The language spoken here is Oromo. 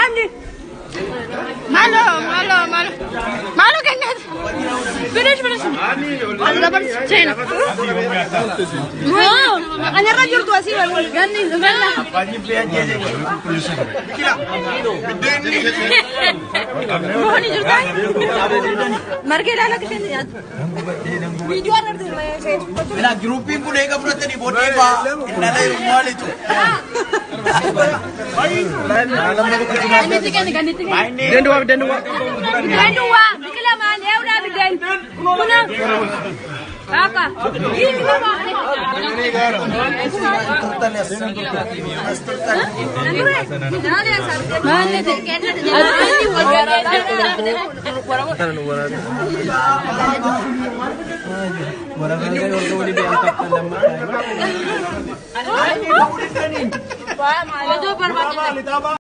Amni. Malo, malo, malo. Malo kennat. Finish, finish. Seena. Ani irra jirtu asii wal ganni ganna. Booni jirtaa? Margee ilaala kisheen nyaatu. Viidiyoo irratti Mira, gruppiin kun eega fudhatanii booddee baa innala maalitu? Gannitti kenni gannitti kenni. Danduwaa danduwaa. Biddeen duwwaa biqila maal eewdhaa biddeen. Kuna. Akka.